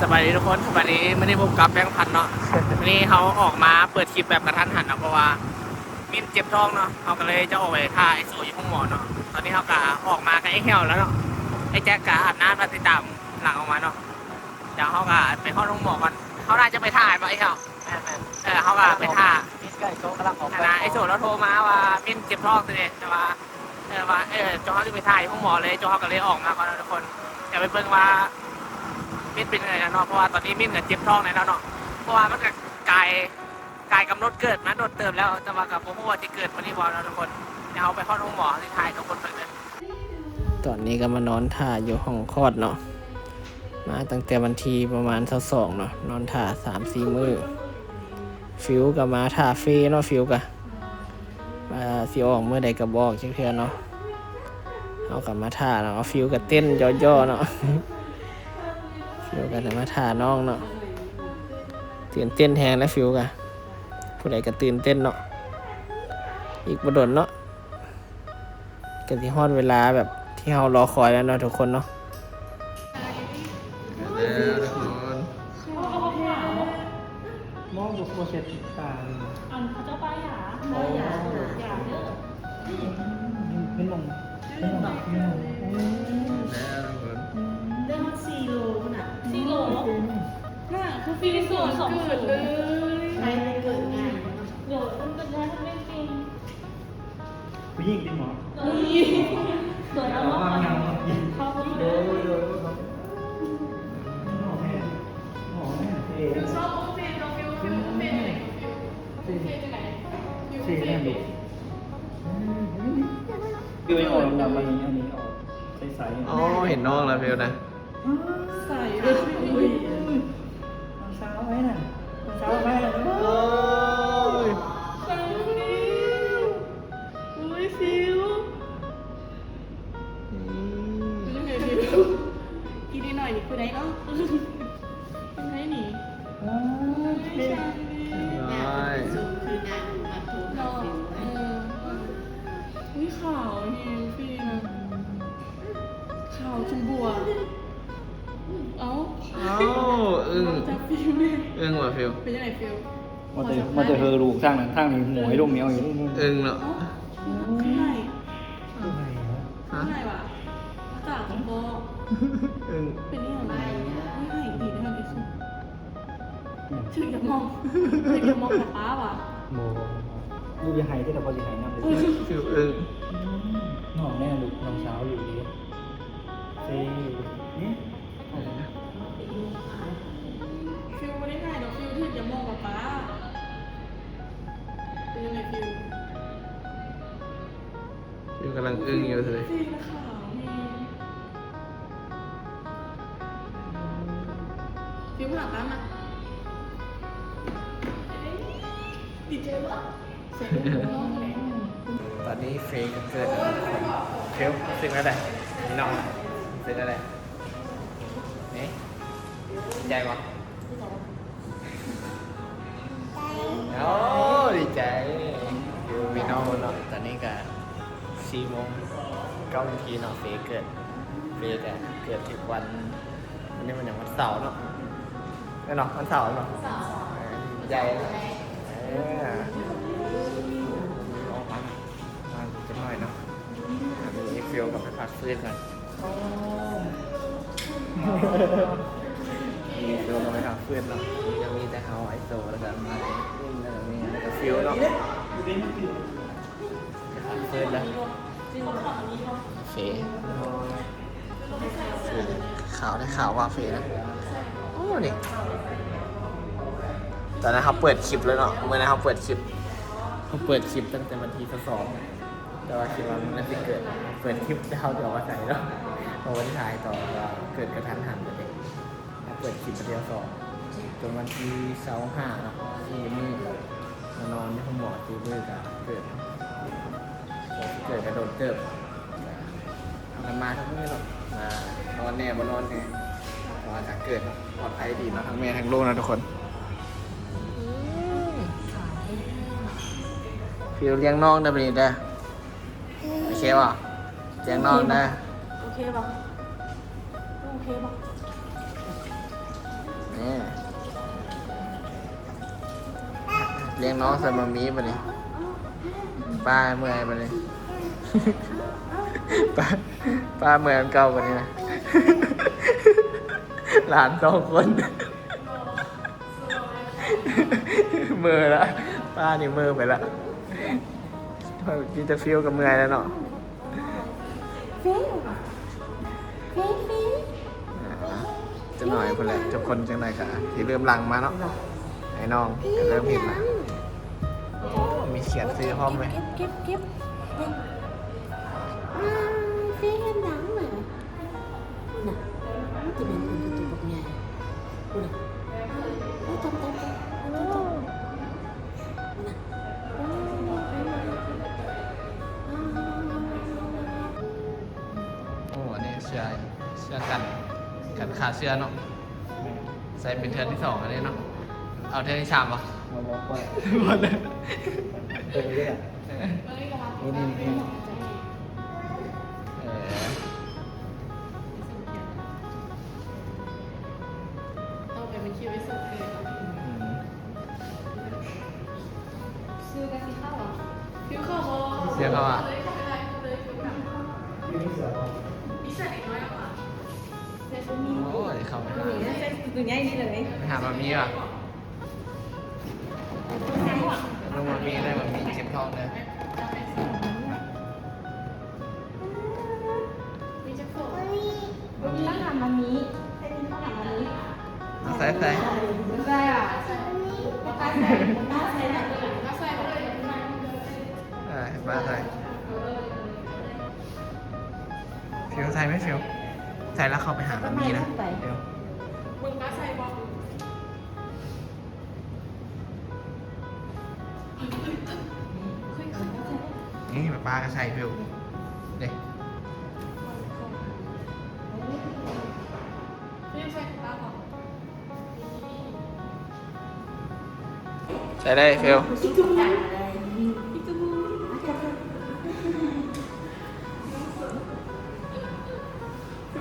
ສະບາຍດີທຸກຄົນ ສະບາຍດີ ມື້ນີ້ພົບກັບແບງພັນເນາະ. ມື້ນີ້ເຮົາອອກມາເປີດຄລິບແບບກະທັນຫັນເນາະ ເພາະວ່າມິ້ນເຈັບທ້ອງເນາະ ເຮົາກໍເລີຍຈະອອກໄປຖ້າໄອ້ໂສຢູ່ໂຮງໝໍເນາະ. ຕອນນີ້ເຮົາກໍອອກມາກັບໄອ້ແຫ້ວແລ້ວເນາະ ໄອ້ແຈັກກໍອາບນ້ຳ ແລ້ວຕິດຕາມຫຼັງອອກມາເນາະ. ດຽວເຮົາກໍໄປຮອດໂຮງໝໍກ່ອນ ເຮົາໜ້າຈະໄປຖ້າແມ່ນບໍ່ໄອ້ແຫ້ວ? ແມ່ນໆ ເອີ ເຮົາກໍໄປຖ້າ ໃກ້ໆ ກຳລັງອອກໄປ ອັນນ່າ ໄອ້ໂສລາວໂທມາວ່າມິ້ນເຈັບທ້ອງຊີ້ເດ ແຕ່ວ່າ ເອີ ວ່າ ເອີ ເຈົ້າເຮົາຊິໄປຖ້າຢູ່ໂຮງໝໍເລີຍ ເຈົ້າເຮົາກໍເລີຍອອກມາກ່ອນເນາະທຸກຄົນ. ດຽວໄປເບິ່ງວ່າມິ້ນເປັນຈັ່ງໃດແລ້ວເນາະ ເພາະວ່າຕອນນີ້ມິ້ນກໍເຈັບທ້ອງແນ່ນອນເນາະ ເພາະວ່າມັນກໍກາຍ ກາຍກຳນົດເກີດມາດົນເຕີບແລ້ວ ແຕ່ວ່າກໍບໍ່ຮູ້ວ່າຊິເກີດມື້ນີ້ບໍ່ເນາະທຸກຄົນ. ດຽວເຮົາໄປຮອດໂຮງໝໍ ຊິຖ່າຍໃຫ້ທຸກຄົນເບິ່ງເດີ. ຕອນນີ້ກໍມານອນຖ້າຢູ່ຫ້ອງຄອດເນາະ ມາຕັ້ງແຕ່ວັນທີປະມານຊາວສອງເນາະ ນອນຖ້າສາມສີ່ມື້. ຟິວກໍມາຖ້າເຟເນາະ ຟິວກໍ ວ່າຊິອອກມື້ໃດກໍບໍ່ອອກຈັກເທື່ອເນາະ. ເຮົາກໍມາຖ້າເນາະ ຟິວກໍເຕັ້ນຍໍ້ໆເນາະ ຟິວກໍມາຖ້ານ້ອງເນາະ. ຕື່ນເຕັ້ນແຮງນະ ຟິວກໍ ຜູ້ໃດກໍຕື່ນເຕັ້ນເນາະ. ອີກບໍ່ດົນເນາະ ກໍຊິຮອດເວລາແບບທີ່ເຮົາລໍຄອຍແລ້ວເນາະທຸກຄົນເນາະ. ມອງບໍ່ ບໍ່ເຊັດຕາເລີຍ. ອັນເຂົາເຈົ້າປ້າຍຢາ ປ້າຍຢາ ຢາເດີ. ເຫັນ ເຫັນໝ່ອງ ເຫັນໝ່ອງ ເຫັນໝ່ອງ ໂອ້ຍ ແລ້ວທຸກຄົນ ໄດ້ຮອດສີ່ໂລພຸ້ນນະ. ສີ່ໂລ? ນະ ຄືຟີສົວນເກີດເລີຍ. ໃຜໄປເກີດງ່າຍເນາະ ໂດຍ ມັນເປັນແທ້ ມັນເປັນຈິງ. ຜູ້ຍິງຕິໝໍ? ຜູ້ຍິງ ໂດຍ ເອົາມາ ເອົາມາ ໂດຍ ໂດຍ ໂດຍ ຊອບອຸເຟນເນາະ ຟິວ ຟິວອຸເຟນຈັ່ງໃດ? ອຸເຟນຈັ່ງໃດ? ອຸເຟນ ອືມ ຄືອອກດຳໆ ອັນນີ້ ອັນນີ້ອອກໃສໆ. ອໍ ເຫັນນ້ອງແລ້ວ ຟິວນະ. ໃສເລີຍ ອຸ້ຍ ນ້ອງສາວໄປນະ ນ້ອງສາວໄປນະ. ໂອ້ຍ ໃສເລີຍ ອຸ້ຍ ຟິວ ອືມ ເປັນຈັ່ງໃດ ຟິວ? ອີ່ນິດໜ້ອຍນີ້ຜູ້ໃດເນາະ? ເປັນໃຜນີ້? ໂອ້ຍ ໂອ້ຍ ຊ່າງນີ້ ນ້ອຍ ຄືນາງມັນໂທຫາ ເນາະ ຟິວ ເອີ ອຸ້ຍ ຂາວແຮງ ຟິວນະ. ຂາວຈົນບົວ. ເອົ້າ ເອົ້າ ອຶ້ງ ຈັບຟິວເດ. ອຶ້ງວ່າ ຟິວ ເປັນຈັ່ງໃດ ຟິວ? ວ່າແຕ່ ວ່າແຕ່ເຮີລູກທາງນັ້ນ ທາງນີ້ຫົວໃຫ້ລົງແນວຢູ່. ອຶ້ງເນາະ. ເອົ້າ ຄືໄຫ້ ຄືໄຫ້ຫວະ? ຄືໄຫ້ຫວະ? ມາຈາກບໍ່? ອຶ້ງ ເປັນຫຍັງ? ໄຫ້ຕີນະ ອືມ ຖືກຢາມອງ ຖືກຢາມອງກັບປ້າຫວະ? ບໍ່ ບໍ່ ບໍ່. ລູກຢ່າໄຫ້ເດີ້ ລະພໍຊິໄຫ້ນຳເລີຍ. ອືມ ຄື ເອີ ອືມ ນ້ອງແນ່ລູກ ນ້ອງສາວລູກເດ້. ເອີ ນີ້ ຟິວບໍ່ໄດ້ໄຫ້ດອກ ຟິວຖືກຢາມອງກັບປ້າ. ເປັນຈັ່ງໃດ ຟິວ? ຢູ່ກຳລັງອຶ້ງຢູ່ເລີຍ. ເຟນຂາວແຮງ. ຟິວຫາປ້າມາ. ດີໃຈບໍ່? ຕອນນີ້ເຟກໍເກີດແລ້ວທຸກຄົນ. ເຟ ຮູ້ສຶກແນວໃດ? ນ້ອງ ຮູ້ສຶກແນວໃດ? ນີ້ ດີໃຈບໍ່? ໂອ້ ດີໃຈ ຢູ່ມີນ້ອງເນາະ. ຕອນນີ້ກະສີ່ໂມງເກົ້ານາທີເນາະ ເຟເກີດ. ເຟກະເກີດຖືກວັນ ວັນນີ້ວັນຫຍັງ? ວັນເສົາເນາະ ແມ່ນເນາະ ວັນເສົາເນາະ. ເອີ ໃຫຍ່ເນາະ. ເອີ ອອກມາ ມາຈັກໜ້ອຍເນາະ. ອັນນີ້ຟິວກໍໄປພັກຟື້ນກ່ອນ. ໂອ້ ນີ້ ໂດນເອົາໄປທາງເພື່ອນເນາະ. ຍັງມີແຕ່ເຮົາ ໄອໂຊ ແລ້ວກໍມາເປັນ ແລ້ວກໍມີ ແລ້ວກໍຟິວເນາະ. ໄປທາງເພື່ອນແລ້ວ. ໂອເຄ ຂາວໄດ້ຂາວວ່າເຟນະ. ໂອ້ ນີ້ ຕອນນັ້ນເຮົາເປີດຄລິບແລ້ວເນາະ. ມື້ນັ້ນເຮົາເປີດຄລິບ ເຮົາເປີດຄລິບຕັ້ງແຕ່ວັນທີຊາວສອງ. ແຕ່ວ່າຄິດວ່າມັນຊິເກີດ ເປີດຄລິບແຕ່ເຮົາຈະເອົາມາໃສ່ເນາະ ເພາະວ່າໄດ້ຖ່າຍຕອນວ່າເກີດກະທັນຫັນເລີຍ. ເຮົາເປີດຄລິບວັນທີຊາວສອງ ຈົນວັນທີຊາວຫ້າເນາະ ສີ່ມື້ ມານອນຢູ່ໂຮງໝໍສີ່ມື້ກະເກີດ. ເກີດກະດົນເຕີບ ເຮົາກະມາທຸກມື້ເນາະ ມານອນແດ່ບໍ່ນອນແດ່ ແຕ່ວ່າກະເກີດປອດໄພດີເນາະ ທັງແມ່ທັງລູກເນາະທຸກຄົນ. ຟິວລ້ຽງນ້ອງເດີບາດນີ້ເດີ. ໂອເຄບໍ່? ແຈ້ງນ້ອງເດີ. ໂອເຄບໍ່? ໂອເຄບໍ່? ນີ້ ລ້ຽງນ້ອງໃສ່ໝາມີບາດນີ້ ປ້າເມື່ອຍບາດນີ້ ປ້າ ປ້າເມື່ອຍກວ່າເກົ່າບາດນີ້ນະ ຫຼານສອງຄົນ ເມີ້ລະ ປ້ານີ້ເມີ້ໄປລະ ມີແຕ່ຟິວກໍເມື່ອຍແລ້ວເນາະ. ອ່າ ຈັກໜ້ອຍພຸ້ນແຫຼະ ທຸກຄົນ ຈັກໜ້ອຍກໍຊິເລີ່ມຫຼັ່ງມາເນາະ ໄອ້ນ້ອງກໍເລີ່ມເຫັນລະ. ໂອ້ ມີຂຽນຊື່ພ້ອມເວີຍ ເກັບ ເກັບ ເກັບ ເກັບ ເກັບ ອ່າ ເຟເຮັດຫຍັງເວີຍ ພຸ້ນນະ ມັນຈະເປັນເພິ່ນຕົວບັກໃຫຍ່ ພຸ້ນນະ ໂອ້ ຕາຍ ຕາຍ ຕາຍ ຕາຍ ຕາຍ ພຸ້ນນະ ໂອ້ ອັນນີ້ເສື້ອ ເສື້ອກັນ ກັນຂາເສື້ອເນາະ ໃສ່ເປັນເທື່ອທີສອງອັນນີ້ເນາະ ເອົາເທື່ອທີສາມບໍ່? ບໍ່ ບໍ່ ບໍ່ ບໍ່ ເອີ ນີ້ ນີ້ ນີ້ ເອີ ຕໍ່ໄປມັນຄິວໄປສົ່ງເລີຍເນາະ ອືມ ຊື່ກັນຊິເຂົ້າຫວາ? ເຂົ້າບໍ່? ເຂົ້າຫວາ? ໂອ້ຍ ເຂົ້າ ໃສ່ໂຕໃຫຍ່ນີ້ເລີຍ ໄປຫາໝາມີຫວາ? ເອົາໂຕໃຫຍ່ ເອົາໝາມີ ໄດ້ໝາມີເຈັບທ້ອງເດີ. ມີຈັກໂຕ? ມີ ຕ້ອງຖາມໝາມີ ໃສ່ ຕ້ອງຖາມໝາມີ ເອົາໃສ່ ໃສ່ ໃສ່ ໃສ່ ໃສ່ ເອີ ບ້າໃສ່ ຟິວໃສ່ໄໝ ຟິວ ໃສ່ແລ້ວເຂົ້າໄປຫາໝາມີນະ ເອີ ເບິ່ງປ້າໃສ່ບໍ່? ນີ້ປ້າກໍໃສ່ຢູ່ເດ້ ໃສ່ໄດ້ ຟິວ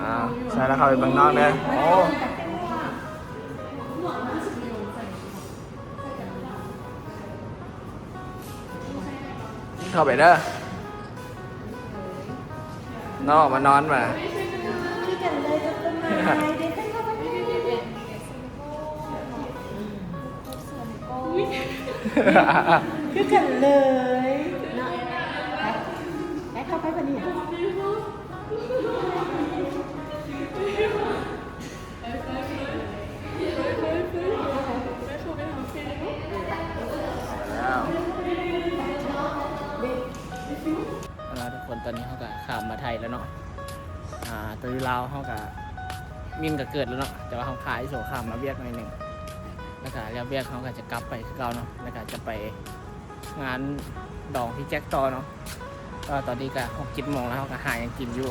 ອ້າວ ໃສ່ແລ້ວເຂົ້າໄປເບິ່ງນອກເດີ ໂອ້. ເຂົ້າໄປເດີ ນ້ອງມານອນມາ ຄືກັນເລີຍເນາະ ໄປ ໄປເຂົ້າໄປບາດນີ້. ເອົາລະທຸກຄົນ ຕອນນີ້ເຮົາກໍຂ້າມມາໄທແລ້ວເນາະ ອ່າ ຕົວຢູ່ລາວເຮົາກໍ ມິນກໍເກີດແລ້ວເນາະ ແຕ່ວ່າເຮົາພາໄອ້ໂສຂ້າມມາວຽກໜ້ອຍໜຶ່ງ ແລ້ວກໍແລ້ວວຽກເຮົາກໍຈະກັບໄປຄືເກົ່າເນາະ ແລ້ວກໍຈະໄປ ງານດອງພີ່ແຈັກຕໍ່ເນາະ ກໍຕອນນີ້ກໍຫົກເຈັດໂມງແລ້ວ ເຮົາກໍຫາຫຍັງກິນຢູ່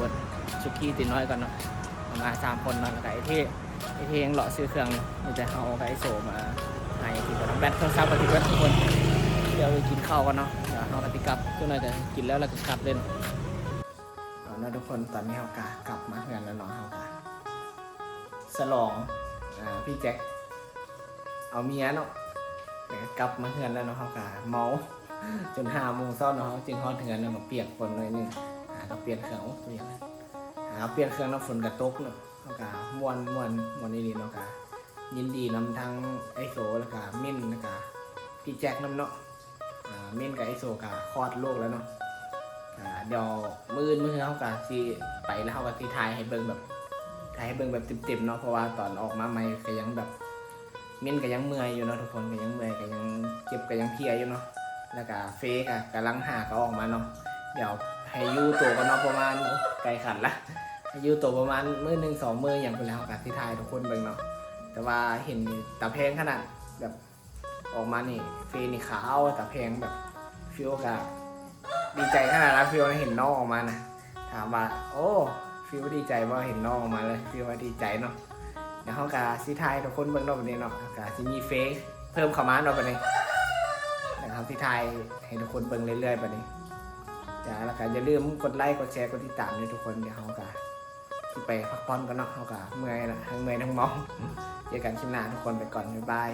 ສຸກີຕີນ້ອຍກ່ອນເນາະ ເຮົາມາສາມຄົນເນາະ ແລ້ວກໍໄອ້ເທ່ ໄອ້ເທ່ຍັງເລາະຊື້ເຄື່ອງເນາະ ມີແຕ່ເຮົາກັບໄອ້ໂສມາຫາຫຍັງກິນກ່ອນເນາະ ແບັດໂທລະສັບກໍຊິເບິດທຸກຄົນ ດຽວໄປກິນເຂົ້າກ່ອນເນາະ ດຽວເຮົາກໍຊິກັບ ຈັກໜ້ອຍກໍກິນແລ້ວ ແລ້ວກໍກັບເລີຍ ເອົາເນາະທຸກຄົນ ຕອນນີ້ເຮົາກໍກັບມາເຮືອນແລ້ວເນາະ ເຮົາກໍສະຫຼອງ ອ່າ ພີ່ແຈັກ ເອົາເມຍເນາະ ແລ້ວກໍກັບມາເຮືອນແລ້ວເນາະ ເຮົາກໍເມົາຈົນຫ້າໂມງເຊົ້າເນາະ ເຮົາຈຶ່ງຮອດເຮືອນເນາະ ກໍປຽກຝົນໜ້ອຍໜຶ່ງ ຫາກໍປ່ຽນເຄື່ອງ ໂອ້ ຫາກໍປ່ຽນເຄື່ອງເນາະ ຝົນກໍຕົກເນາະ ເຮົາກໍມ່ວນ ມ່ວນ ມ່ວນອີ່ຫຼີເນາະ ກໍຍິນດີນຳທັງໄອ້ໂສ ແລ້ວກໍມິນ ແລ້ວກໍພີ່ແຈັກນຳເນາະ ອ່າ ມິນກັບໄອ້ໂສກໍຄອດລູກແລ້ວເນາະ ອ່າ ດຽວມື້ອື່ນມື້ເຮົາກໍຊິໄປ ແລ້ວເຮົາກໍຊິຖ່າຍໃຫ້ເບິ່ງແບບ ຖ່າຍໃຫ້ເບິ່ງແບບເຕັມໆເນາະ ເພາະວ່າຕອນອອກມາໃໝ່ກໍຍັງແບບ ມິນກໍຍັງເມື່ອຍຢູ່ເນາະທຸກຄົນ ກໍຍັງເມື່ອຍ ກໍຍັງເຈັບ ກໍຍັງເພຍຢູ່ເນາະ ແລ້ວກໍເຟກໍກຳລັງຫາກໍອອກມາເນາະ ດຽວໃຫ້ຢູ່ໂຕກ່ອນເນາະ ປະມານ ໂອ້ ໃກ້ຂັນລະ ໃຫ້ຢູ່ໂຕປະມານມື້ໜຶ່ງສອງມື້ຫຍັງພຸ້ນແຫຼະ ເຮົາກໍຊິຖ່າຍໃຫ້ທຸກຄົນເບິ່ງເນາະ ແຕ່ວ່າເຫັນຕາແພງຂະໜາດ ແບບ ອອກມານີ້ ເຟນີ້ຂາວຕາແພງ ແບບ ຟິວກໍດີໃຈຂະໜາດນັ້ນ ຟິວເຫັນນ້ອງອອກມານະ ຖາມວ່າ ໂອ້ ຟິວດີໃຈບໍ່ ເຫັນນ້ອງອອກມາເລີຍ ຟິວວ່າດີໃຈເນາະ ດຽວເຮົາກໍຊິຖ່າຍໃຫ້ທຸກຄົນເບິ່ງເນາະ ບາດນີ້ເນາະ ກໍຊິມີເຟເພີ່ມເຂົ້າມາເນາະ ບາດນີ້ ດຽວເຮົາຊິຖ່າຍໃຫ້ທຸກຄົນເບິ່ງເລື້ອຍໆ ບາດນີ້ ຈ້າ ແລ້ວກໍຢ່າລືມກົດໄລ ກົດແຊ ກົດຕິດຕາມເດີທຸກຄົນ ດຽວເຮົາກໍ ຊິໄປພັກຜ່ອນກ່ອນເນາະ ເຮົາກໍເມື່ອຍລະ ທັງເມື່ອຍທັງເມົາ. ເຈີກັນຄລິບໜ້າທຸກຄົນ ໄປກ່ອນ ບາຍບາຍ.